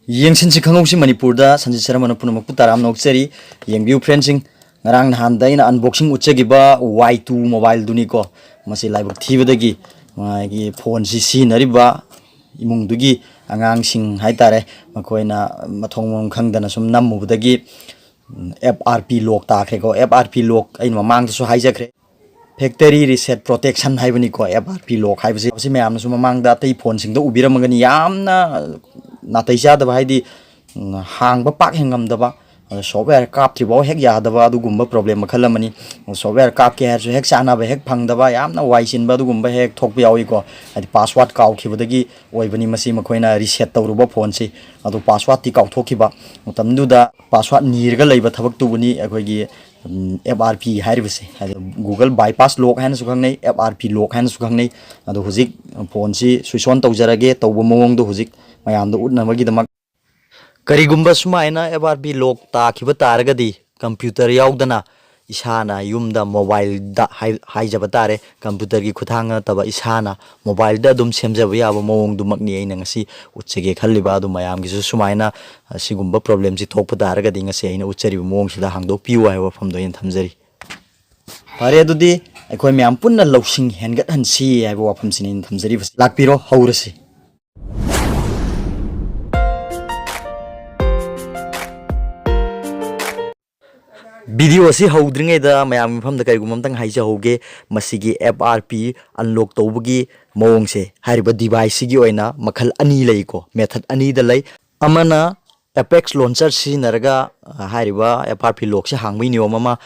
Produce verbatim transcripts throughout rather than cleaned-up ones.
ꯌꯦꯡꯁꯤꯟꯁꯤ ꯈꯪꯍꯧꯁꯤ ꯃꯅꯤꯄꯨꯔꯗ ꯁꯟꯖꯤꯠ ꯁꯔꯃꯅ ꯄꯨꯝꯅꯃꯛꯄꯨ ꯇꯔꯥꯝꯅ ꯑꯣꯛꯆꯔꯤ꯫ ꯌꯦꯡꯕꯤꯌꯨ friendꯁꯤꯡ, ꯉꯔꯥꯡ ꯅꯍꯥꯟꯗ ꯑꯩꯅ unboxing ꯎꯠꯆꯈꯤꯕ ꯋꯥꯏ ꯇꯨ mobileꯗꯨꯅꯤꯀꯣ꯫ ꯃꯁꯤ ꯂꯥꯏꯕꯛ ꯊꯤꯕꯗꯒꯤ ꯃꯥꯒꯤ phoneꯁꯤ ꯁꯤꯖꯤꯟꯅꯔꯤꯕ ꯏꯃꯨꯡꯗꯨꯒꯤ ꯑꯉꯥꯡꯁꯤꯡ ꯍꯥꯏꯇꯥꯔꯦ, ꯃꯈꯣꯏꯅ ꯃꯊꯣꯡ ꯃꯔꯝ ꯈꯪꯗꯅ ꯁꯨꯝ ꯅꯝꯃꯨꯕꯗꯒꯤ, ꯎꯝ, F R P lock ꯇꯥꯈ꯭ꯔꯦꯀꯣ꯫ F R P lock ꯑꯩꯅ ꯃꯃꯥꯡꯗꯁꯨ ꯍꯥꯏꯖꯈ꯭ꯔꯦ, factory reset protection ꯍꯥꯏꯕꯅꯤꯀꯣ꯫ F R P lock ꯍꯥꯏꯕꯁꯤ, ꯃꯁꯤ ꯃꯌꯥꯝꯅꯁꯨ ꯃꯃꯥꯡꯗ ꯑꯇꯩ phoneꯁꯤꯡꯗ ꯎꯕꯤꯔꯝꯃꯒꯅꯤ, ꯌꯥꯝꯅ ꯅꯥꯇꯩ ꯆꯥꯗꯕ, ꯍꯥꯏꯗꯤ, ꯎꯝ, ꯍꯥꯡꯕ ꯄꯥꯛ ꯍꯦꯛ ꯉꯝꯗꯕ, ꯑꯗ software ꯀꯥꯞꯇ꯭ꯔꯤꯐꯥꯎ ꯍꯦꯛ ꯌꯥꯗꯕ ꯑꯗꯨꯒꯨꯝꯕ problem ꯃꯈꯜ ꯑꯃꯅꯤ꯫ Software ꯀꯥꯞꯀꯦ ꯍꯥꯏꯔꯁꯨ ꯍꯦꯛ ꯆꯥꯟꯅꯕ ꯍꯦꯛ ꯐꯪꯗꯕ, ꯌꯥꯝꯅ ꯋꯥꯏ ꯆꯤꯟꯕ ꯑꯗꯨꯒꯨꯝꯕ ꯍꯦꯛ ꯊꯣꯛꯄ ꯌꯥꯎꯏꯀꯣ꯫ ꯍꯥꯏꯗꯤ password ꯀꯥꯎꯈꯤꯕꯗꯒꯤ ꯑꯣꯏꯕꯅꯤ ꯃꯁꯤ, ꯃꯈꯣꯏꯅ reset ꯇꯧꯔꯨꯕ phoneꯁꯤ꯫ ꯑꯗꯣ passwordꯇꯤ ꯀꯥꯎꯊꯣꯛꯈꯤꯕ꯫ ꯃꯇꯝꯗꯨꯗ password ꯅꯤꯔꯒ ꯂꯩꯕ ꯊꯕꯛꯇꯨꯕꯨꯅꯤ ꯑꯩꯈꯣꯏꯒꯤ, ꯎꯝ, F R P ꯍꯥꯏꯔꯤꯕꯁꯦ꯫ ꯍꯥꯏꯗꯤ Google Bypass Lock ꯍꯥꯏꯅꯁꯨ ꯈꯪꯅꯩ, F R P lock ꯍꯥꯏꯅꯁꯨ ꯈꯪꯅꯩ꯫ ꯑꯗꯣ ꯍꯧꯖꯤꯛ phoneꯁꯤ switch on ꯇꯧꯖꯔꯒꯦ, ꯇꯧꯕ ꯃꯑꯣꯡꯗꯣ ꯍꯧꯖꯤꯛ ꯃꯌꯥꯝꯗ ꯎꯠꯅꯕꯒꯤꯗꯃꯛ꯫ ꯀꯔꯤꯒꯨꯝꯕ ꯁꯨꯃꯥꯏꯅ F R P lock ꯇꯥꯈꯤꯕ ꯇꯥꯔꯒꯗꯤ, computer ꯌꯥꯎꯗꯅ ꯏꯁꯥꯅ ꯌꯨꯝꯗ mobileꯗ ꯍꯥꯏ-, ꯍꯥꯏꯖꯕ ꯇꯥꯔꯦ, computerꯒꯤ ꯈꯨꯠꯊꯥꯡ ꯅꯠꯇꯕ ꯏꯁꯥꯅ mobileꯗ ꯑꯗꯨꯝ ꯁꯦꯝꯖꯕ ꯌꯥꯕ ꯃꯑꯣꯡꯗꯨꯃꯛꯅꯤ ꯑꯩꯅ ꯉꯁꯤ ꯎꯠꯆꯒꯦ ꯈꯜꯂꯤꯕ꯫ ꯑꯗꯨ ꯃꯌꯥꯝꯒꯤꯁꯨ ꯁꯨꯃꯥꯏꯅ ꯑꯁꯤꯒꯨꯝꯕ problemꯁꯤ ꯊꯣꯛꯄ ꯇꯥꯔꯒꯗꯤ, ꯉꯁꯤ ꯑꯩꯅ ꯎꯠꯆꯔꯤꯕ ꯃꯑꯣꯡꯁꯤꯗ ꯍꯥꯡꯗꯣꯛꯄꯤꯌꯨ ꯍꯥꯏꯕ ꯋꯥꯐꯝꯗꯣ ꯑꯩꯅ ꯊꯝꯖꯔꯤ꯫ ꯐꯔꯦ, ꯑꯗꯨꯗꯤ ꯑꯩꯈꯣꯏ ꯃꯌꯥꯝ ꯄꯨꯟꯅ ꯂꯧꯁꯤꯡ ꯍꯦꯟꯒꯠꯍꯟꯁꯤ ꯍꯥꯏꯕ ꯋꯥꯐꯝꯁꯤꯅꯤ ꯑꯩꯅ ꯊꯝꯖꯔꯤꯕꯁꯤ꯫ ꯂꯥꯛꯄꯤꯔꯣ, ꯍꯧꯔꯁꯤ꯫ Video ꯑꯁꯤ ꯍꯧꯗ꯭ꯔꯤꯉꯩꯗ ꯃꯌꯥꯝꯒꯤ ꯃꯐꯝꯗ ꯀꯔꯤꯒꯨꯝꯕ ꯑꯝꯇꯪ ꯍꯥꯏꯖꯍꯧꯒꯦ꯫ ꯃꯁꯤꯒꯤ F R P unlock ꯇꯧꯕꯒꯤ ꯃꯑꯣꯡꯁꯦ, ꯍꯥꯏꯔꯤꯕ deviceꯁꯤꯒꯤ ꯑꯣꯏꯅ ꯃꯈꯜ ꯑꯅꯤ ꯂꯩꯀꯣ, method ꯑꯅꯤꯗ ꯂꯩ꯫ ꯑꯃꯅ Apex Launcher ꯁꯤꯖꯤꯟꯅꯔꯒ, ꯑ, ꯍꯥꯏꯔꯤꯕ F R P lockꯁꯦ ꯍꯥꯡꯕꯒꯤ ꯅꯤꯌꯣꯝ ꯑꯃ,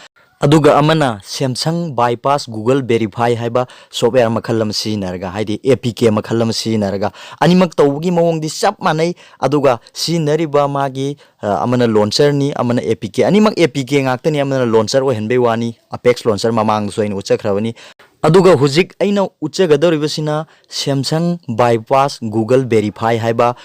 ꯑꯗꯨꯒ ꯑꯃꯅ Samsung Bypass Google Verify ꯍꯥꯏꯕ software ꯃꯈꯜ ꯑꯃ ꯁꯤꯖꯤꯟꯅꯔꯒ, ꯍꯥꯏꯗꯤ A P K ꯃꯈꯜ ꯑꯃ ꯁꯤꯖꯤꯟꯅꯔꯒ, ꯑꯅꯤꯃꯛ ꯇꯧꯕꯒꯤ ꯃꯑꯣꯡꯗꯤ ꯆꯞ ꯃꯥꯟꯅꯩ꯫ ꯑꯗꯨꯒ ꯁꯤꯖꯤꯟꯅꯔꯤꯕ ꯃꯥꯒꯤ, ꯑ, ꯑꯃꯅ launcherꯅꯤ, ꯑꯃꯅ A P K, ꯑꯅꯤꯃꯛ A P K ꯉꯥꯛꯇꯅꯤ, ꯑꯃꯅ launcher ꯑꯣꯏꯍꯟꯕꯩ ꯋꯥꯅꯤ꯫ Apex Launcher ꯃꯃꯥꯡꯗꯁꯨ ꯑꯩꯅ ꯎꯠꯆꯈ꯭ꯔꯕꯅꯤ꯫ ꯑꯗꯨꯒ ꯍꯧꯖꯤꯛ ꯑꯩꯅ ꯎꯠꯆꯒꯗꯧꯔꯤꯕꯁꯤꯅ Samsung Bypass Google Verify ꯍꯥꯏꯕ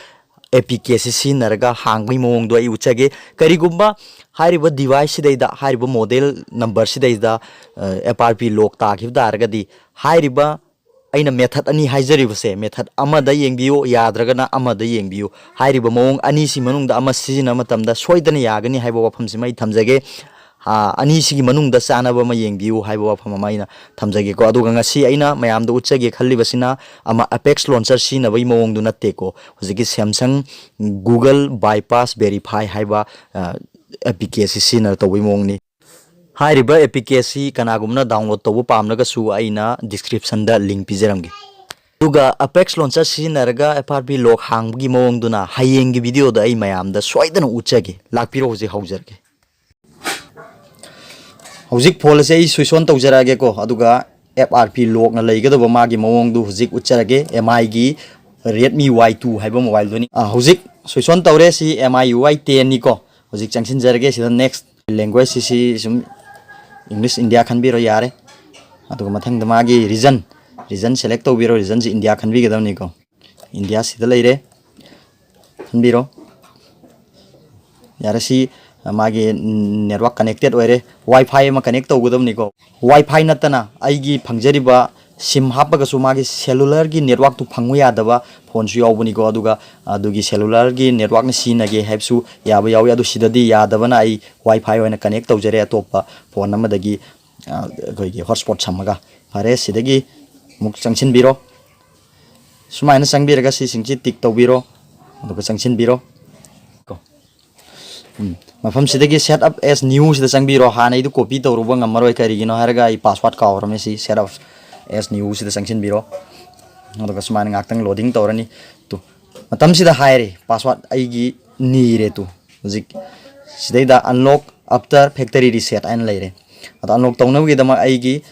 A P K ꯑꯁꯤ ꯁꯤꯖꯤꯟꯅꯔꯒ ꯍꯥꯡꯕꯒꯤ ꯃꯑꯣꯡꯗꯣ ꯑꯩ ꯎꯠꯆꯒꯦ꯫ ꯀꯔꯤꯒꯨꯝꯕ ꯍꯥꯏꯔꯤꯕ device ꯁꯤꯗꯩꯗ, ꯍꯥꯏꯔꯤꯕ model number ꯁꯤꯗꯩꯗ, ꯑ, F R P lock ꯇꯥꯈꯤꯕ ꯇꯥꯔꯒꯗꯤ, ꯍꯥꯏꯔꯤꯕ ꯑꯩꯅ method ꯑꯅꯤ ꯍꯥꯏꯖꯔꯤꯕꯁꯦ, method ꯑꯃꯗ ꯌꯦꯡꯕꯤꯌꯨ, ꯌꯥꯗ꯭ꯔꯒꯅ ꯑꯃꯗ ꯌꯦꯡꯕꯤꯌꯨ꯫ ꯍꯥꯏꯔꯤꯕ ꯃꯑꯣꯡ ꯑꯅꯤꯁꯤ ꯃꯅꯨꯡꯗ ꯑꯃ ꯁꯤꯖꯤꯟꯅꯕ ꯃꯇꯝꯗ ꯁꯣꯏꯗꯅ ꯌꯥꯒꯅꯤ ꯍꯥꯏꯕ ꯋꯥꯐꯝꯁꯤꯃ ꯑꯩ ꯊꯝꯖꯒꯦ꯫ ꯑꯥ, ꯑꯅꯤꯁꯤꯒꯤ ꯃꯅꯨꯡꯗ ꯆꯥꯅꯕ ꯑꯃ ꯌꯦꯡꯕꯤꯌꯨ ꯍꯥꯏꯕ ꯋꯥꯐꯝ ꯑꯃ ꯑꯩꯅ ꯊꯝꯖꯒꯦꯀꯣ꯫ ꯑꯗꯨꯒ ꯉꯁꯤ ꯑꯩꯅ ꯃꯌꯥꯝꯗ ꯎꯠꯆꯒꯦ ꯈꯜꯂꯤꯕꯁꯤꯅ ꯑꯃ Apex Launcher ꯁꯤꯖꯤꯟꯅꯕꯒꯤ ꯃꯑꯣꯡꯗꯨ ꯅꯠꯇꯦꯀꯣ꯫ ꯍꯧꯖꯤꯛꯀꯤ Samsung Google Bypass Verify ꯍꯥꯏꯕ, ꯑ, ꯑꯦ ꯄꯤ ꯀꯦ ꯑꯁꯤ ꯁꯤꯖꯤꯟꯅꯔ ꯇꯧꯕꯒꯤ ꯃꯑꯣꯡꯅꯤ꯫ ꯍꯥꯏꯔꯤꯕ ꯑꯦ ꯄꯤ ꯀꯦ ꯑꯁꯤ ꯀꯅꯥꯒꯨꯝꯕꯅ download ꯇꯧꯕ ꯄꯥꯝꯂꯒꯁꯨ ꯑꯩꯅ description ꯗ link ꯄꯤꯖꯔꯝꯒꯦ꯫ ꯑꯗꯨꯒ Apex Launcher ꯁꯤꯖꯤꯟꯅꯔꯒ F R P lock ꯍꯥꯡꯕꯒꯤ ꯃꯑꯣꯡꯗꯨꯅ ꯍꯌꯦꯡꯒꯤ video ꯗ ꯑꯩ ꯃꯌꯥꯝꯗ ꯁꯣꯏꯗꯅ ꯎꯠꯆꯒꯦ꯫ ꯂꯥꯛꯄꯤꯔꯣ, ꯍꯧꯖꯤꯛ ꯍꯧꯖꯔꯒꯦ꯫ ꯍꯧꯖꯤꯛ phone ꯑꯁꯦ ꯑꯩ switch on ꯇꯧꯖꯔꯛꯑꯒꯦꯀꯣ, ꯑꯗꯨꯒ F R P lock ꯅ ꯂꯩꯒꯗꯕ ꯃꯥꯒꯤ ꯃꯑꯣꯡꯗꯨ ꯍꯧꯖꯤꯛ ꯎꯠꯆꯔꯒꯦ꯫ M I ꯒꯤ Redmi Y two ꯍꯥꯏꯕ mobile ꯗꯨꯅꯤ꯫ ꯑꯥ, ꯍꯧꯖꯤꯛ switch on ꯇꯧꯔꯦ꯫ ꯁꯤ M I U I ten ꯅꯤꯀꯣ꯫ ꯍꯧꯖꯤꯛ ꯆꯪꯁꯤꯟꯖꯔꯒꯦ꯫ ꯁꯤꯗ next, language ꯁꯤ, ꯁꯤ ꯁꯨꯝ English India ꯈꯟꯕꯤꯔꯣ, ꯌꯥꯔꯦ꯫ ꯑꯗꯨꯒ ꯃꯊꯪꯗ ꯃꯥꯒꯤ region, region select ꯇꯧꯕꯤꯔꯣ꯫ Region ꯁꯤ India ꯈꯟꯕꯤꯒꯗꯕꯅꯤꯀꯣ꯫ India ꯁꯤꯗ ꯂꯩꯔꯦ, ꯈꯟꯕꯤꯔꯣ꯫ ꯌꯥꯔꯦ, ꯁꯤ ꯃꯥꯒꯤ network connected ꯑꯣꯏꯔꯦ꯫ Wi-Fi ꯑꯃ connect ꯇꯧꯒꯗꯕꯅꯤꯀꯣ꯫ Wi-Fi ꯅꯠꯇꯅ ꯑꯩꯒꯤ ꯐꯪꯖꯔꯤꯕ SIM ꯍꯥꯞꯄꯒꯁꯨ ꯃꯥꯒꯤ cellular ꯒꯤ network ꯇꯨ ꯐꯪꯉꯨ ꯌꯥꯗꯕ phone ꯁꯨ ꯌꯥꯎꯕꯅꯤꯀꯣ꯫ ꯑꯗꯨꯒ ꯑꯗꯨꯒꯤ cellular ꯒꯤ network ꯅ ꯁꯤꯖꯤꯟꯅꯒꯦ ꯍꯥꯏꯕꯁꯨ ꯌꯥꯕ ꯌꯥꯎꯏ꯫ ꯑꯗꯨ ꯁꯤꯗꯗꯤ ꯌꯥꯗꯕꯅ ꯑꯩ Wi-Fi ꯑꯣꯏꯅ connect ꯇꯧꯖꯔꯦ ꯑꯇꯣꯞꯄ phone ꯑꯃꯗꯒꯤ, ꯑ, ꯑꯩꯈꯣꯏꯒꯤ hotspot ꯁꯝꯃꯒ꯫ ꯐꯔꯦ, ꯁꯤꯗꯒꯤ ꯑꯃꯨꯛ ꯆꯪꯁꯤꯟꯕꯤꯔꯣ꯫ ꯁꯨꯃꯥꯏꯅ ꯆꯪꯕꯤꯔꯒ ꯁꯤꯁꯤꯡꯁꯤ tick ꯇꯧꯕꯤꯔꯣ, ꯑꯗꯨꯒ ꯆꯪꯁꯤꯟꯕꯤꯔꯣ꯫ ꯀꯣ꯫ ꯎꯝ꯫ ꯃꯐꯝꯁꯤꯗꯒꯤ set up as new ꯁꯤꯗ ꯆꯪꯕꯤꯔꯣ꯫ ꯍꯥꯟꯅꯩꯗꯨ copy ꯇꯧꯔꯨꯕ ꯉꯝꯃꯔꯣꯏ, ꯀꯔꯤꯒꯤꯅꯣ ꯍꯥꯏꯔꯒ ꯑꯩ password ꯀꯥꯎꯔꯝꯃꯦ꯫ ꯁꯤ set up as new ꯁꯤꯗ ꯆꯪꯁꯤꯟꯕꯤꯔꯣ꯫ ꯑꯗꯨꯒ ꯁꯨꯃꯥꯏꯅ ꯉꯥꯛꯇꯪ loading ꯇꯧꯔꯅꯤ꯫ ꯇꯨ, ꯃꯇꯝꯁꯤꯗ ꯍꯥꯏꯔꯦ, password ꯑꯩꯒꯤ ꯅꯤꯔꯦ꯫ ꯇꯨ, ꯍꯧꯖꯤꯛ ꯁꯤꯗꯩꯗ unlock after factory reset ꯍꯥꯏꯅ ꯂꯩꯔꯦ꯫ ꯑꯗꯣ unlock ꯇꯧꯅꯕꯒꯤꯗꯃꯛ ꯑꯩꯒꯤ,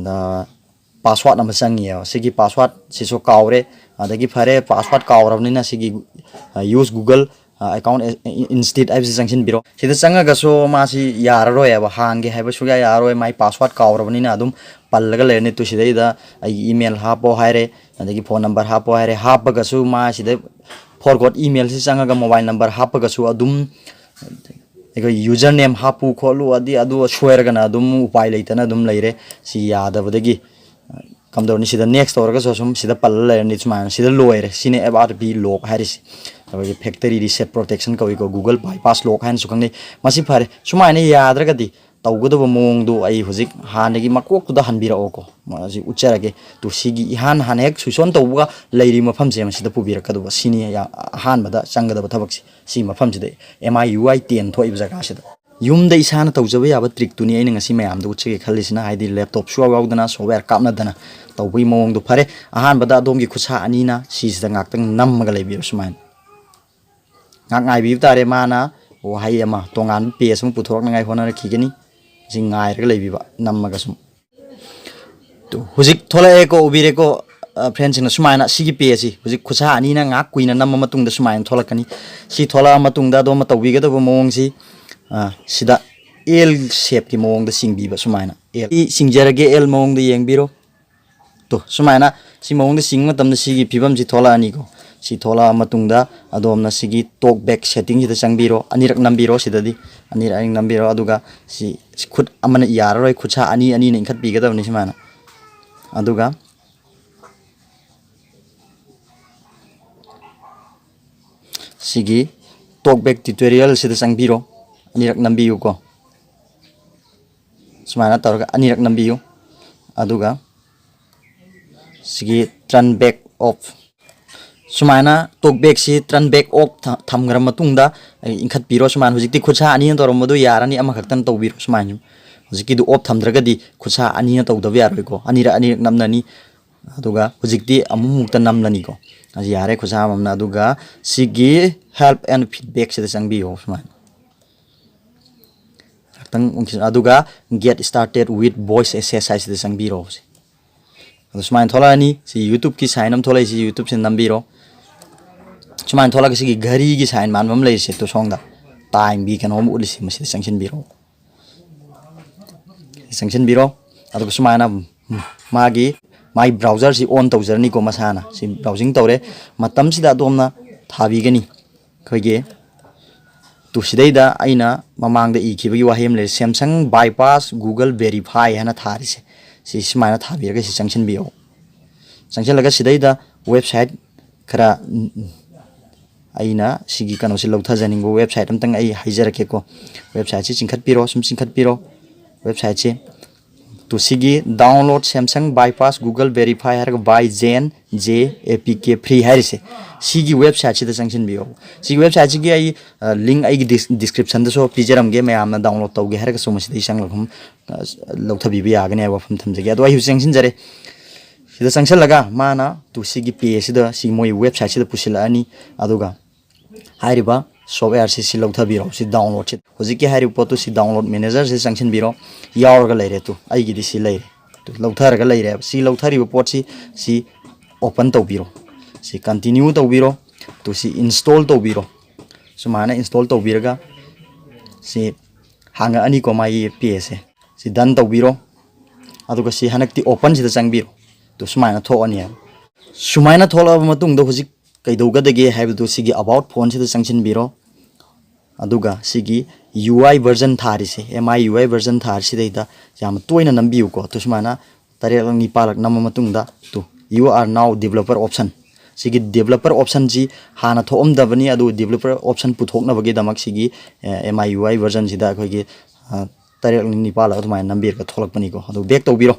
ꯑ, password ꯑꯃ ꯆꯪꯉꯤꯑꯕ꯫ ꯁꯤꯒꯤ password ꯁꯤꯁꯨ ꯀꯥꯎꯔꯦ꯫ ꯑꯗꯒꯤ ꯐꯔꯦ, password ꯀꯥꯎꯔꯕꯅꯤꯅ ꯁꯤꯒꯤ, ꯑ, use Google, ꯑ, account instead ꯍꯥꯏꯕꯁꯤ ꯆꯪꯁꯤꯟꯕꯤꯔꯣ꯫ ꯁꯤꯗ ꯆꯪꯉꯒꯁꯨ ꯃꯥꯁꯤ ꯌꯥꯔꯔꯣꯏꯕ, ꯍꯥꯡꯒꯦ ꯍꯥꯏꯕ ꯁꯨꯡꯌꯥ ꯌꯥꯔꯔꯣꯏ꯫ ꯃꯥꯏ password ꯀꯥꯎꯔꯕꯅꯤꯅ ꯑꯗꯨꯝ ꯄꯜꯂꯒ ꯂꯩꯔꯅꯤ꯫ ꯇꯨ, ꯁꯤꯗꯩꯗ ꯑꯩꯒꯤ email ꯍꯥꯞꯄꯣ ꯍꯥꯏꯔꯦ, ꯑꯗꯒꯤ phone number ꯍꯥꯞꯄꯣ ꯍꯥꯏꯔꯦ꯫ ꯍꯥꯞꯄꯒꯁꯨ ꯃꯥ ꯁꯤꯗ forgot email ꯁꯤ ꯆꯪꯉꯒ mobile number ꯍꯥꯞꯄꯒꯁꯨ ꯑꯗꯨꯝ ꯑꯩꯈꯣꯏ username ꯍꯥꯞꯄꯨ ꯈꯣꯠꯂꯨ, ꯑꯗꯤ ꯑꯗꯨ ꯁꯣꯏꯔꯒꯅ ꯑꯗꯨꯝ ꯎꯄꯥꯏ ꯂꯩꯇꯅ ꯑꯗꯨꯝ ꯂꯩꯔꯦ꯫ ꯁꯤ ꯌꯥꯗꯕꯗꯒꯤ ꯀꯝꯗꯧꯔꯅꯤ? ꯁꯤꯗ next ꯇꯧꯔꯒꯁꯨ ꯑꯁꯨꯝ ꯁꯤꯗ ꯄꯜꯂ ꯂꯩꯔꯅꯤ꯫ ꯁꯨꯃꯥꯏꯅ ꯁꯤꯗ ꯂꯣꯏꯔꯦ꯫ ꯁꯤꯅꯦ F R P lock ꯍꯥꯏꯔꯤꯁꯤ꯫ ꯑꯩꯈꯣꯏꯒꯤ factory reset protection ꯀꯧꯏꯀꯣ, Google Bypass Lock ꯍꯥꯏꯅꯁꯨ ꯈꯪꯅꯩ꯫ ꯃꯁꯤ ꯐꯔꯦ꯫ ꯁꯨꯃꯥꯏꯅ ꯌꯥꯗ꯭ꯔꯒꯗꯤ ꯇꯧꯒꯗꯕ ꯃꯑꯣꯡꯗꯨ ꯑꯩ ꯍꯧꯖꯤꯛ ꯍꯥꯟꯅꯒꯤ ꯃꯀꯣꯛꯇꯨꯗ ꯍꯟꯕꯤꯔꯛꯑꯣꯀꯣ꯫ ꯃꯁꯤ ꯎꯠꯆꯔꯒꯦ꯫ ꯇꯨ ꯁꯤꯒꯤ ꯏꯍꯥꯟ ꯍꯥꯟꯅ ꯍꯦꯛ ꯁ꯭ꯋꯤꯆ ꯑꯣꯟ ꯇꯧꯕꯒ ꯂꯩꯔꯤꯕ ꯃꯐꯝꯁꯦ ꯃꯁꯤꯗ ꯄꯨꯕꯤꯔꯛꯀꯗꯧꯕ꯫ ꯁꯤꯅꯤ ꯌꯥ-, ꯑꯍꯥꯟꯕꯗ ꯆꯪꯒꯗꯕ ꯊꯕꯛꯁꯦ꯫ ꯁꯤ ꯃꯐꯝꯁꯤꯗ M I U I ten ꯊꯣꯛꯏꯕ ꯖꯒꯥꯁꯤꯗ꯫ ꯌꯨꯝꯗ ꯏꯁꯥꯅ ꯇꯧꯖꯕ ꯌꯥꯕ trickꯇꯨꯅꯤ ꯑꯩꯅ ꯉꯁꯤ ꯃꯌꯥꯝꯗ ꯎꯠꯆꯒꯦ ꯈꯜꯂꯤꯁꯤꯅ, ꯍꯥꯏꯗꯤ laptop ꯁꯨꯌꯥꯎ ꯌꯥꯎꯗꯅ software ꯀꯥꯞꯅꯗꯅ ꯇꯧꯕꯒꯤ ꯃꯑꯣꯡꯗꯣ꯫ ꯐꯔꯦ, ꯑꯍꯥꯟꯕꯗ ꯑꯗꯣꯝꯒꯤ ꯈꯨꯠꯁꯥ ꯑꯅꯤꯅ ꯁꯤꯁꯤꯗ ꯉꯥꯛꯇꯪ ꯅꯝꯃꯒ ꯂꯩꯕꯤꯔꯣ ꯁꯨꯃꯥꯏꯅ꯫ ꯉꯥꯏꯍꯥꯛ ꯉꯥꯏꯕꯤꯕ ꯇꯥꯔꯦ, ꯃꯥꯅ ꯋꯥꯍꯩ ꯑꯃ, ꯇꯣꯉꯥꯟꯕ page ꯑꯃ ꯄꯨꯊꯣꯔꯛꯅꯉꯥꯏ ꯍꯣꯠꯅꯔꯛꯈꯤꯒꯅꯤ꯫ ꯁꯤ ꯉꯥꯏꯔꯒ ꯂꯩꯕꯤꯕ, ꯅꯝꯃꯒ ꯁꯨꯝ꯫ ꯇꯨ, ꯍꯧꯖꯤꯛ ꯊꯣꯛꯂꯛꯑꯦꯀꯣ, ꯎꯕꯤꯔꯦꯀꯣ, ꯑ, friendꯁꯤꯡꯅ ꯁꯨꯃꯥꯏꯅ ꯁꯤꯒꯤ pageꯁꯤ ꯍꯧꯖꯤꯛ ꯈꯨꯠꯁꯥ ꯑꯅꯤꯅ ꯉꯥꯏꯍꯥꯛ ꯀꯨꯏꯅ ꯅꯝꯃ ꯃꯇꯨꯡꯗ ꯁꯨꯃꯥꯏꯅ ꯊꯣꯛꯂꯛꯀꯅꯤ꯫ ꯁꯤ ꯊꯣꯛꯂꯛꯑ ꯃꯇꯨꯡꯗ ꯑꯗꯣꯝꯅ ꯇꯧꯕꯤꯒꯗꯕ ꯃꯑꯣꯡꯁꯤ, ꯑ, ꯁꯤꯗ L shapeꯀꯤ ꯃꯑꯣꯡꯗ ꯆꯤꯡꯕꯤꯕ ꯁꯨꯃꯥꯏꯅ꯫ L꯫ ꯑꯩ ꯆꯤꯡꯖꯔꯒꯦ, L ꯃꯑꯣꯡꯗ ꯌꯦꯡꯕꯤꯔꯣ꯫ ꯇꯣ, ꯁꯨꯃꯥꯏꯅ ꯁꯤ ꯃꯑꯣꯡꯗ ꯆꯤꯡꯕ ꯃꯇꯝꯗ ꯁꯤꯒꯤ ꯐꯤꯕꯝꯁꯤ ꯊꯣꯛꯂꯛꯑꯅꯤꯀꯣ꯫ ꯁꯤ ꯊꯣꯛꯂꯛꯑ ꯃꯇꯨꯡꯗ ꯑꯗꯣꯝꯅ ꯁꯤꯒꯤ talk back settingꯁꯤꯗ ꯆꯪꯕꯤꯔꯣ, ꯑꯅꯤꯔꯛ ꯅꯝꯕꯤꯔꯣ ꯁꯤꯗꯗꯤ, ꯑꯅꯤꯔꯛ ꯑꯅꯤꯔꯛ ꯅꯝꯕꯤꯔꯣ꯫ ꯑꯗꯨꯒ ꯁꯤ, ꯁꯤ ꯈꯨꯠ ꯑꯃꯅ ꯌꯥꯔꯔꯣꯏ, ꯈꯨꯠꯁꯥ ꯑꯅꯤ ꯑꯅꯤꯅ ꯏꯟꯈꯠꯄꯤꯒꯗꯕꯅꯤ ꯁꯨꯃꯥꯏꯅ꯫ ꯑꯗꯨꯒ ꯁꯤꯒꯤ talk back tutorialꯁꯤꯗ ꯆꯪꯕꯤꯔꯣ, ꯑꯅꯤꯔꯛ ꯅꯝꯕꯤꯌꯨꯀꯣ꯫ ꯁꯨꯃꯥꯏꯅ ꯇꯧꯔꯒ ꯑꯅꯤꯔꯛ ꯅꯝꯕꯤꯌꯨ꯫ ꯑꯗꯨꯒ ꯁꯤꯒꯤ turn back off, ꯁꯨꯃꯥꯏꯅ talk backꯁꯤ turn back off ꯊ-, ꯊꯝꯈ꯭ꯔ ꯃꯇꯨꯡꯗ ꯏꯟꯈꯠꯄꯤꯔꯣ꯫ ꯁꯨꯃꯥꯏꯅ ꯍꯧꯖꯤꯛꯇꯤ ꯈꯨꯠꯁꯥ ꯑꯅꯤꯅ ꯇꯧꯔꯝꯕꯗꯨ ꯌꯥꯔꯅꯤ, ꯑꯃꯈꯛꯇꯪ ꯇꯧꯕꯤꯔꯣ꯫ ꯁꯨꯃꯥꯏꯅ ꯍꯧꯖꯤꯛꯀꯤꯗꯨ off ꯊꯝꯗ꯭ꯔꯒꯗꯤ ꯈꯨꯠꯁꯥ ꯑꯅꯤꯅ ꯇꯧꯗꯕ ꯌꯥꯔꯣꯏꯀꯣ, ꯑꯅꯤꯔꯛ ꯑꯅꯤꯔꯛ ꯅꯝꯂꯅꯤ꯫ ꯑꯗꯨꯒ ꯍꯧꯖꯤꯛꯇꯤ ꯑꯃꯨꯛꯃꯨꯛꯇ ꯅꯝꯂꯅꯤꯀꯣ꯫ ꯑꯁꯤ ꯌꯥꯔꯦ, ꯈꯨꯠꯁꯥ ꯑꯃꯅ꯫ ꯑꯗꯨꯒ ꯁꯤꯒꯤ help and feedbackꯁꯤꯗ ꯆꯪꯕꯤꯌꯣ ꯁꯨꯃꯥꯏꯅ꯫ ꯉꯥꯛꯇꯪ ꯎꯪꯈꯤ-, ꯑꯗꯨꯒ get started with voice exerciseꯁꯤꯗ ꯆꯪꯕꯤꯔꯣ꯫ ꯑꯗꯨ ꯁꯨꯃꯥꯏꯅ ꯊꯣꯛꯂꯛꯑꯅꯤ꯫ ꯁꯤ YouTubeꯀꯤ sign ꯑꯃ ꯊꯣꯛꯂꯛꯏ, ꯁꯤ YouTubeꯁꯤ ꯅꯝꯕꯤꯔꯣ꯫ ꯁꯨꯃꯥꯏꯅ ꯊꯣꯛꯂꯒ ꯁꯤꯒꯤ ꯘꯔꯤꯒꯤ sign ꯃꯥꯟꯕ ꯑꯃ ꯂꯩꯔꯤꯁꯦ, ꯇꯨ ꯁꯣꯝꯗ timeꯒꯤ ꯀꯩꯅꯣ ꯑꯃ ꯎꯠꯂꯤꯁꯦ, ꯃꯁꯤꯗ ꯆꯪꯁꯤꯟꯕꯤꯔꯣ꯫ ꯆꯪꯁꯤꯟꯕꯤꯔꯣ꯫ ꯑꯗꯨꯒ ꯁꯨꯃꯥꯏꯅ ꯃꯥꯒꯤ, ꯃꯥꯒꯤ browserꯁꯤ on ꯇꯧꯖꯔꯅꯤꯀꯣ ꯃꯁꯥꯅ꯫ ꯁꯤ browsing ꯇꯧꯔꯦ꯫ ꯃꯇꯝꯁꯤꯗ ꯑꯗꯣꯝꯅ ꯊꯥꯕꯤꯒꯅꯤ꯫ ꯑꯩꯈꯣꯏꯒꯤ ꯇꯨ ꯁꯤꯗꯩꯗ ꯑꯩꯅ ꯃꯃꯥꯡꯗ ꯏꯈꯤꯕꯒꯤ ꯋꯥꯍꯩ ꯑꯃ ꯂꯩꯔꯦ, Samsung bypass Google verify ꯍꯥꯏꯅ ꯊꯥꯔꯤꯁꯦ꯫ ꯁꯤ ꯁꯨꯃꯥꯏꯅ ꯊꯥꯕꯤꯔꯒ ꯁꯤ ꯆꯪꯁꯤꯟꯕꯤꯌꯣ꯫ ꯆꯪꯁꯤꯜꯂꯒ ꯁꯤꯗꯩꯗ website ꯈꯔ, ꯎꯝ, ꯎꯝ, ꯑꯩꯅ ꯁꯤꯒꯤ ꯀꯩꯅꯣꯁꯤ ꯂꯧꯊꯖꯅꯤꯡꯕ website ꯑꯝꯇꯪ ꯑꯩ ꯍꯥꯏꯖꯔꯛꯀꯦꯀꯣ꯫ Websiteꯁꯤ ꯆꯤꯡꯈꯠꯄꯤꯔꯣ, ꯁꯨꯝ ꯆꯤꯡꯈꯠꯄꯤꯔꯣ꯫ Websiteꯁꯤ ꯇꯨ ꯁꯤꯒꯤ download Samsung bypass Google verify ꯍꯥꯏꯔꯒ by Zen J A P K free ꯍꯥꯏꯔꯤꯁꯦ, ꯁꯤꯒꯤ websiteꯁꯤꯗ ꯆꯪꯁꯤꯟꯕꯤꯌꯣ꯫ ꯁꯤꯒꯤ websiteꯁꯤꯒꯤ ꯑꯩ, ꯑ, link ꯑꯩꯒꯤ dis-, descriptionꯗꯁꯨ ꯄꯤꯖꯔꯝꯒꯦ, ꯃꯌꯥꯝꯅ download ꯇꯧꯒꯦ ꯍꯥꯏꯔꯒꯁꯨ ꯃꯁꯤꯗꯒꯤ ꯆꯪꯂꯒ ꯑꯗꯨꯝ, ꯑ, ꯂꯧꯊꯕꯤꯕ ꯌꯥꯒꯅꯤ ꯍꯥꯏꯕ ꯋꯥꯐꯝ ꯊꯝꯖꯒꯦ꯫ ꯑꯗꯣ ꯑꯩ ꯍꯧꯖꯤꯛ ꯆꯪꯁꯤꯟꯖꯔꯦ꯫ ꯁꯤꯗ ꯆꯪꯁꯤꯜꯂꯒ ꯃꯥꯅ ꯇꯨ ꯁꯤꯒꯤ pageꯁꯤꯗ ꯁꯤ ꯃꯣꯏ websiteꯁꯤꯗ ꯄꯨꯁꯤꯜꯂꯛꯑꯅꯤ꯫ ꯑꯗꯨꯒ ꯍꯥꯏꯔꯤꯕ softwareꯁꯤ ꯁꯤ ꯂꯧꯊꯕꯤꯔꯣ, ꯁꯤ downloadꯁꯤ꯫ ꯍꯧꯖꯤꯛꯀꯤ ꯍꯥꯏꯔꯤꯕ ꯄꯣꯠꯇꯨ ꯁꯤ download managerꯁꯤ ꯆꯪꯁꯤꯟꯕꯤꯔꯣ꯫ ꯌꯥꯎꯔꯒ ꯂꯩꯔꯦ꯫ ꯇꯨ ꯑꯩꯒꯤꯗꯤ ꯁꯤ ꯂꯩꯔꯦ꯫ ꯇꯨ ꯂꯧꯊꯔꯒ ꯂꯩꯔꯦꯕ꯫ ꯁꯤ ꯂꯧꯊꯔꯤꯕ ꯄꯣꯠꯁꯤ ꯁꯤ open ꯇꯧꯕꯤꯔꯣ꯫ ꯁꯤ continue ꯇꯧꯕꯤꯔꯣ꯫ ꯇꯨ ꯁꯤ install ꯇꯧꯕꯤꯔꯣ꯫ ꯁꯨꯃꯥꯏꯅ install ꯇꯧꯕꯤꯔꯒ ꯁꯤ ꯍꯥꯡꯉꯛꯑꯅꯤꯀꯣ ꯃꯥꯒꯤ pageꯁꯦ꯫ ꯁꯤ done ꯇꯧꯕꯤꯔꯣ꯫ ꯑꯗꯨꯒ ꯁꯤ ꯍꯟꯗꯛꯇꯤ openꯁꯤꯗ ꯆꯪꯕꯤꯔꯣ꯫ ꯇꯨ ꯁꯨꯃꯥꯏꯅ ꯊꯣꯛꯑꯅꯤ꯫ ꯁꯨꯃꯥꯏꯅ ꯊꯣꯛꯂꯛꯑꯕ ꯃꯇꯨꯡꯗ ꯍꯧꯖꯤꯛ ꯀꯩꯗꯧꯒꯗꯒꯦ ꯍꯥꯏꯕꯗꯨ ꯁꯤꯒꯤ about phoneꯁꯤꯗ ꯆꯪꯁꯤꯟꯕꯤꯔꯣ꯫ ꯑꯗꯨꯒ ꯁꯤꯒꯤ U I version ꯊꯥꯔꯤꯁꯦ, M I U I version ꯊꯥꯔꯤꯁꯤꯗꯩꯗ ꯌꯥꯝꯅ ꯇꯣꯏꯅ ꯅꯝꯕꯤꯌꯨꯀꯣ꯫ ꯇꯨ ꯁꯨꯃꯥꯏꯅ ꯇꯔꯦꯠꯂꯛ ꯅꯤꯄꯥꯜꯂꯛ ꯅꯝꯕ ꯃꯇꯨꯡꯗ two you are now developer option, ꯁꯤꯒꯤ developer optionꯁꯤ ꯍꯥꯟꯅ ꯊꯣꯛꯑꯝꯗꯕꯅꯤ꯫ ꯑꯗꯨ developer option ꯄꯨꯊꯣꯛꯅꯕꯒꯤꯗꯃꯛ ꯁꯤꯒꯤ, ꯑꯦ, M I U I versionꯁꯤꯗ ꯑꯩꯈꯣꯏꯒꯤ, ꯑ, ꯇꯔꯦꯠꯂꯛ ꯅꯤꯄꯥꯜꯂꯛ ꯑꯗꯨꯃꯥꯏꯅ ꯅꯝꯕꯤꯔꯒ ꯊꯣꯛꯂꯛꯄꯅꯤꯀꯣ꯫ ꯑꯗꯨ back ꯇꯧꯕꯤꯔꯣ꯫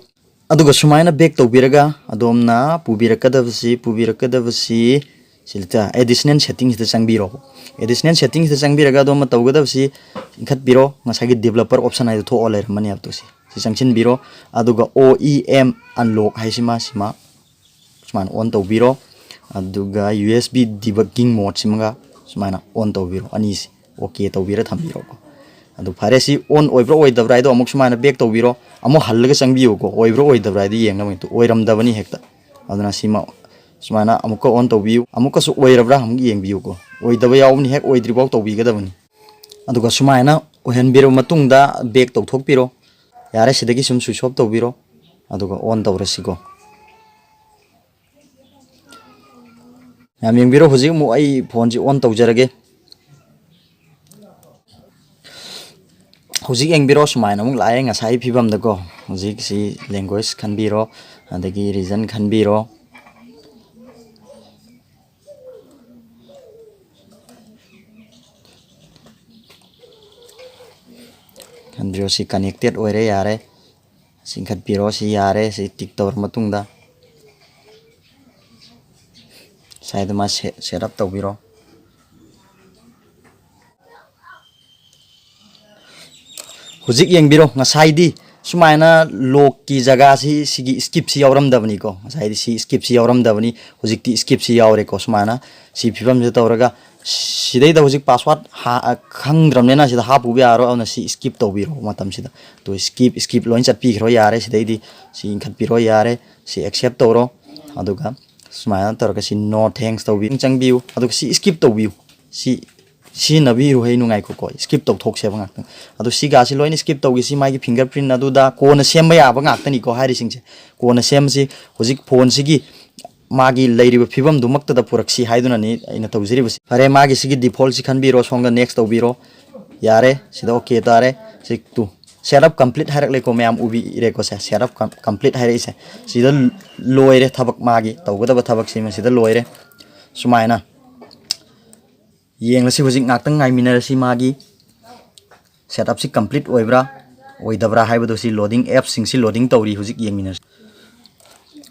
ꯑꯗꯨꯒ ꯁꯨꯃꯥꯏꯅ back ꯇꯧꯕꯤꯔꯒ ꯑꯗꯣꯝꯅ ꯄꯨꯕꯤꯔꯛꯀꯗꯕꯁꯤ, ꯄꯨꯕꯤꯔꯛꯀꯗꯕꯁꯤ ꯁꯤꯗ additional settingꯁꯤꯗ ꯆꯪꯕꯤꯔꯣ꯫ Additional settingꯁꯤꯗ ꯆꯪꯕꯤꯔꯒ ꯑꯗꯣꯝꯅ ꯇꯧꯒꯗꯕꯁꯤ ꯏꯟꯈꯠꯄꯤꯔꯣ꯫ ꯉꯁꯥꯏꯒꯤ developer option ꯍꯥꯏꯗꯣ ꯊꯣꯛꯑ ꯂꯩꯔꯝꯃꯅꯤ ꯍꯥꯏꯕꯗꯣ ꯁꯤ, ꯁꯤ ꯆꯪꯁꯤꯟꯕꯤꯔꯣ꯫ ꯑꯗꯨꯒ O E M unlock ꯍꯥꯏꯁꯤꯃ ꯁꯤꯃ ꯁꯨꯃꯥꯏꯅ on ꯇꯧꯕꯤꯔꯣ꯫ ꯑꯗꯨꯒ U S B debugging modeꯁꯤꯃꯒ ꯁꯨꯃꯥꯏꯅ on ꯇꯧꯕꯤꯔꯣ꯫ ꯑꯅꯤꯁꯤ okay ꯇꯧꯕꯤꯔ ꯊꯝꯕꯤꯔꯣꯀꯣ꯫ ꯑꯗꯨ ꯐꯔꯦ, ꯁꯤ on ꯑꯣꯏꯕ꯭ꯔꯥ ꯑꯣꯏꯗꯕ꯭ꯔꯥ ꯍꯥꯏꯗꯣ ꯑꯃꯨꯛ ꯁꯨꯃꯥꯏꯅ back ꯇꯧꯕꯤꯔꯣ꯫ ꯑꯃꯨꯛ ꯍꯜꯂꯒ ꯆꯪꯕꯤꯌꯨꯀꯣ꯫ ꯑꯣꯏꯕ꯭ꯔꯥ ꯑꯣꯏꯗꯕ꯭ꯔꯥ ꯍꯥꯏꯗꯣ ꯌꯦꯡꯅꯕ ꯍꯦꯛꯇ꯫ ꯑꯣꯏꯔꯝꯗꯕꯅꯤ ꯍꯦꯛꯇ꯫ ꯑꯗꯨꯅ ꯁꯤꯃ ꯁꯨꯃꯥꯏꯅ ꯑꯃꯨꯛꯀ on ꯇꯧꯕꯤꯌꯨ꯫ ꯑꯃꯨꯛꯀꯁꯨ ꯑꯣꯏꯔꯕ꯭ꯔꯥ ꯑꯃꯨꯛ ꯌꯦꯡꯕꯤꯌꯨꯀꯣ꯫ ꯑꯣꯏꯗꯕ ꯌꯥꯎꯕꯅꯤ, ꯍꯦꯛ ꯑꯣꯏꯗ꯭ꯔꯤꯐꯥꯎ ꯇꯧꯕꯤꯒꯗꯕꯅꯤ꯫ ꯑꯗꯨꯒ ꯁꯨꯃꯥꯏꯅ ꯑꯣꯏꯍꯟꯕꯤꯔꯕ ꯃꯇꯨꯡꯗ back ꯇꯧꯊꯣꯛꯄꯤꯔꯣ꯫ ꯌꯥꯔꯦ, ꯁꯤꯗꯒꯤ ꯁꯨꯝ switch off ꯇꯧꯕꯤꯔꯣ꯫ ꯑꯗꯨꯒ on ꯇꯧꯔꯁꯤꯀꯣ꯫ ꯌꯥꯝ ꯌꯦꯡꯕꯤꯔꯣ, ꯍꯧꯖꯤꯛ ꯑꯃꯨꯛ ꯑꯩ phoneꯁꯤ on ꯇꯧꯖꯔꯒꯦ꯫ ꯍꯧꯖꯤꯛ ꯌꯦꯡꯕꯤꯔꯣ, ꯁꯨꯃꯥꯏꯅ ꯑꯃꯨꯛ ꯂꯥꯛꯑꯦ ꯉꯁꯥꯏ ꯐꯤꯕꯝꯗꯀꯣ꯫ ꯍꯧꯖꯤꯛꯁꯤ language ꯈꯟꯕꯤꯔꯣ, ꯑꯗꯒꯤ region ꯈꯟꯕꯤꯔꯣ꯫ ꯈꯟꯕꯤꯔꯣ, ꯁꯤ connected ꯑꯣꯏꯔꯦ, ꯌꯥꯔꯦ꯫ ꯆꯤꯡꯈꯠꯄꯤꯔꯣ, ꯁꯤ ꯌꯥꯔꯦ꯫ ꯁꯤ tick ꯇꯧꯔ ꯃꯇꯨꯡꯗ ꯉꯁꯥꯏꯗꯨ ꯃꯥ set, set up ꯇꯧꯕꯤꯔꯣ꯫ ꯍꯧꯖꯤꯛ ꯌꯦꯡꯕꯤꯔꯣ, ꯉꯁꯥꯏꯗꯤ ꯁꯨꯃꯥꯏꯅ lockꯀꯤ ꯖꯒꯥꯁꯤ, ꯁꯤꯒꯤ skipꯁꯤ ꯌꯥꯎꯔꯝꯗꯕꯅꯤꯀꯣ꯫ ꯉꯁꯥꯏꯗꯤ ꯁꯤ skipꯁꯤ ꯌꯥꯎꯔꯝꯗꯕꯅꯤ, ꯍꯧꯖꯤꯛꯇꯤ skipꯁꯤ ꯌꯥꯎꯔꯦꯀꯣ꯫ ꯁꯨꯃꯥꯏꯅ ꯁꯤ ꯐꯤꯕꯝꯁꯤꯗ ꯇꯧꯔꯒ, ꯁꯤꯗꯩꯗ ꯍꯧꯖꯤꯛ password ꯍꯥ-, ꯈꯪꯗ꯭ꯔꯕꯅꯤꯅ ꯁꯤꯗ ꯍꯥꯞꯄꯨꯕ ꯌꯥꯔꯣꯏ꯫ ꯑꯗꯨꯅ ꯁꯤ skip ꯇꯧꯕꯤꯔꯣ꯫ ꯃꯇꯝꯁꯤꯗ ꯇꯨ skip, skip ꯂꯣꯏ ꯆꯠꯄꯤꯈ꯭ꯔꯣ, ꯌꯥꯔꯦ꯫ ꯁꯤꯗꯩꯗꯤ ꯁꯤ ꯏꯟꯈꯠꯄꯤꯔꯣ, ꯌꯥꯔꯦ꯫ ꯁꯤ accept ꯇꯧꯔꯣ꯫ ꯑꯗꯨꯒ ꯁꯨꯃꯥꯏꯅ ꯇꯧꯔꯒ ꯁꯤ no thanks ꯇꯧꯕꯤ-, ꯆꯪꯕꯤꯌꯨ꯫ ꯑꯗꯨꯒ ꯁꯤ skip ꯇꯧꯕꯤꯌꯨ꯫ ꯁꯤ ꯁꯤꯖꯤꯟꯅꯕꯤꯔꯨ ꯍꯩꯅꯨ, ꯉꯥꯏꯈꯣꯀꯣ, skip ꯇꯧꯊꯣꯛꯁꯦꯕ ꯉꯥꯛꯇꯪ꯫ ꯑꯗꯣ ꯁꯤꯒꯥꯁꯤ ꯂꯣꯏꯅ skip ꯇꯧꯒꯦ꯫ ꯁꯤ ꯃꯥꯒꯤ fingerprint ꯑꯗꯨꯗ ꯀꯣꯟꯅ ꯁꯦꯝꯕ ꯌꯥꯕ ꯉꯥꯛꯇꯅꯤꯀꯣ ꯍꯥꯏꯔꯤꯁꯤꯡꯁꯦ꯫ ꯀꯣꯟꯅ ꯁꯦꯝꯕꯁꯤ ꯍꯧꯖꯤꯛ phoneꯁꯤꯒꯤ ꯃꯥꯒꯤ ꯂꯩꯔꯤꯕ ꯐꯤꯕꯝꯗꯨꯃꯛꯇꯗ ꯄꯨꯔꯛꯁꯤ ꯍꯥꯏꯗꯨꯅꯅꯤ ꯑꯩꯅ ꯇꯧꯖꯔꯤꯕꯁꯤ꯫ ꯐꯔꯦ, ꯃꯥꯒꯤ ꯁꯤꯒꯤ defaultꯁꯤ ꯈꯟꯕꯤꯔꯣ, ꯁꯣꯝꯗ next ꯇꯧꯕꯤꯔꯣ꯫ ꯌꯥꯔꯦ, ꯁꯤꯗ okay ꯇꯥꯔꯦ꯫ ꯁꯤ ꯇꯨ, setup complete ꯍꯥꯏꯔꯛꯂꯦꯀꯣ, ꯃꯌꯥꯝ ꯎꯕꯤꯔꯦꯀꯣ꯫ ꯁꯦ, setup com-, complete ꯍꯥꯏꯔꯛꯏꯁꯦ꯫ ꯁꯤꯗ ꯂꯣꯏꯔꯦ ꯊꯕꯛ, ꯃꯥꯒꯤ ꯇꯧꯒꯗꯕ ꯊꯕꯛꯁꯤꯃ ꯁꯤꯗ ꯂꯣꯏꯔꯦ꯫ ꯁꯨꯃꯥꯏꯅ ꯌꯦꯡꯂꯁꯤ, ꯍꯧꯖꯤꯛ ꯉꯥꯛꯇꯪ ꯉꯥꯏꯃꯤꯟꯅꯔꯁꯤ꯫ ꯃꯥꯒꯤ setupꯁꯤ complete ꯑꯣꯏꯕ꯭ꯔꯥ ꯑꯣꯏꯗꯕ꯭ꯔꯥ ꯍꯥꯏꯕꯗꯣ, ꯁꯤ loading, appꯁꯤꯡꯁꯤ loading ꯇꯧꯔꯤ, ꯍꯧꯖꯤꯛ ꯌꯦꯡꯃꯤꯟꯅꯔꯁꯤ꯫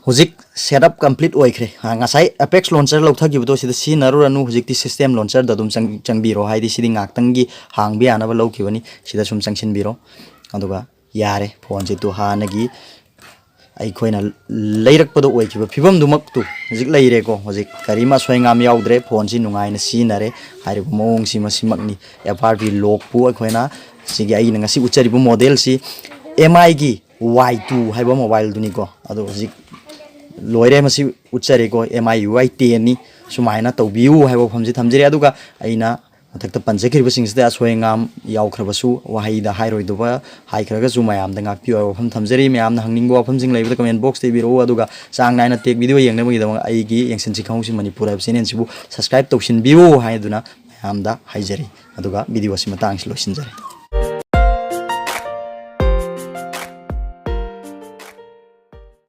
ꯍꯧꯖꯤꯛ setup complete ꯑꯣꯏꯈ꯭ꯔꯦ꯫ ꯑ, ꯉꯁꯥꯏ Apex Launcher ꯂꯧꯊꯈꯤꯕꯗꯣ ꯁꯤꯗ ꯁꯤꯖꯤꯟꯅꯔꯨꯔꯅꯨ, ꯍꯧꯖꯤꯛꯇꯤ System Launcherꯗ ꯑꯗꯨꯝ ꯆꯪ-, ꯆꯪꯕꯤꯔꯣ, ꯍꯥꯏꯗꯤ ꯁꯤꯗꯤ ꯉꯥꯛꯇꯪꯒꯤ ꯍꯥꯡꯕ ꯌꯥꯅꯕ ꯂꯧꯈꯤꯕꯅꯤ꯫ ꯁꯤꯗ ꯁꯨꯝ ꯆꯪꯁꯤꯟꯕꯤꯔꯣ, ꯑꯗꯨꯒ ꯌꯥꯔꯦ, phoneꯁꯤ ꯇꯨ ꯍꯥꯟꯅꯒꯤ ꯑꯩꯈꯣꯏꯅ ꯂꯩꯔꯛꯄꯗ ꯑꯣꯏꯈꯤꯕ ꯐꯤꯕꯝꯗꯨꯃꯛꯇꯨ ꯍꯧꯖꯤꯛ ꯂꯩꯔꯦꯀꯣ꯫ ꯍꯧꯖꯤꯛ ꯀꯔꯤꯝ ꯑꯁꯣꯏ ꯑꯉꯥꯝ ꯌꯥꯎꯗ꯭ꯔꯦ, phoneꯁꯤ ꯅꯨꯡꯉꯥꯏꯅ ꯁꯤꯖꯤꯟꯅꯔꯦ꯫ ꯍꯥꯏꯔꯤꯕ ꯃꯑꯣꯡꯁꯤ ꯃꯁꯤꯃꯛꯅꯤ꯫ F R P lockꯄꯨ ꯑꯩꯈꯣꯏꯅ ꯁꯤꯒꯤ ꯑꯩꯅ ꯉꯁꯤ ꯎꯠꯆꯔꯤꯕ modelꯁꯤ M Iꯒꯤ Y two ꯍꯥꯏꯕ mobileꯗꯨꯅꯤꯀꯣ꯫ ꯑꯗꯣ ꯍꯧꯖꯤꯛ ꯂꯣꯏꯔꯦ, ꯃꯁꯤ ꯎꯠꯆꯔꯦꯀꯣ, M I U I tenꯅꯤ꯫ ꯁꯨꯃꯥꯏꯅ ꯇꯧꯕꯤꯌꯨ ꯍꯥꯏꯕ ꯋꯥꯐꯝꯁꯤ ꯊꯝꯖꯔꯤ꯫ ꯑꯗꯨꯒ ꯑꯩꯅ ꯃꯊꯛꯇ ꯄꯟꯖꯈ꯭ꯔꯤꯕꯁꯤꯡꯁꯤꯗ ꯑꯁꯣꯏ ꯑꯉꯥꯝ ꯌꯥꯎꯈ꯭ꯔꯕꯁꯨ, ꯋꯥꯍꯩꯗ ꯍꯥꯏꯔꯣꯏꯗꯕ ꯍꯥꯏꯈ꯭ꯔꯒꯁꯨ, ꯃꯌꯥꯝꯗ ꯉꯥꯛꯄꯤꯌꯨ ꯍꯥꯏꯕ ꯋꯥꯐꯝ ꯊꯝꯖꯔꯤ꯫ ꯃꯌꯥꯝꯅ ꯍꯪꯅꯤꯡꯕ ꯋꯥꯐꯝꯁꯤꯡ ꯂꯩꯕꯗ comment boxꯇ ꯏꯕꯤꯔꯛꯎ꯫ ꯑꯗꯨꯒ ꯆꯥꯡ ꯅꯥꯏꯅ tech video ꯌꯦꯡꯅꯕꯒꯤꯗꯃꯛ ꯑꯩꯒꯤ ꯌꯦꯡꯁꯤꯟꯁꯤ ꯈꯪꯍꯧꯁꯤ ꯃꯅꯤꯄꯨꯔ ꯍꯥꯏꯕ channelꯁꯤꯕꯨ subscribe ꯇꯧꯁꯤꯟꯕꯤꯌꯨ ꯍꯥꯏꯗꯨꯅ ꯃꯌꯥꯝꯗ ꯍꯥꯏꯖꯔꯤ꯫ ꯑꯗꯨꯒ videoꯁꯤ ꯃꯇꯥꯡꯁꯤ ꯂꯣꯏꯁꯤꯟꯖꯔꯦ꯫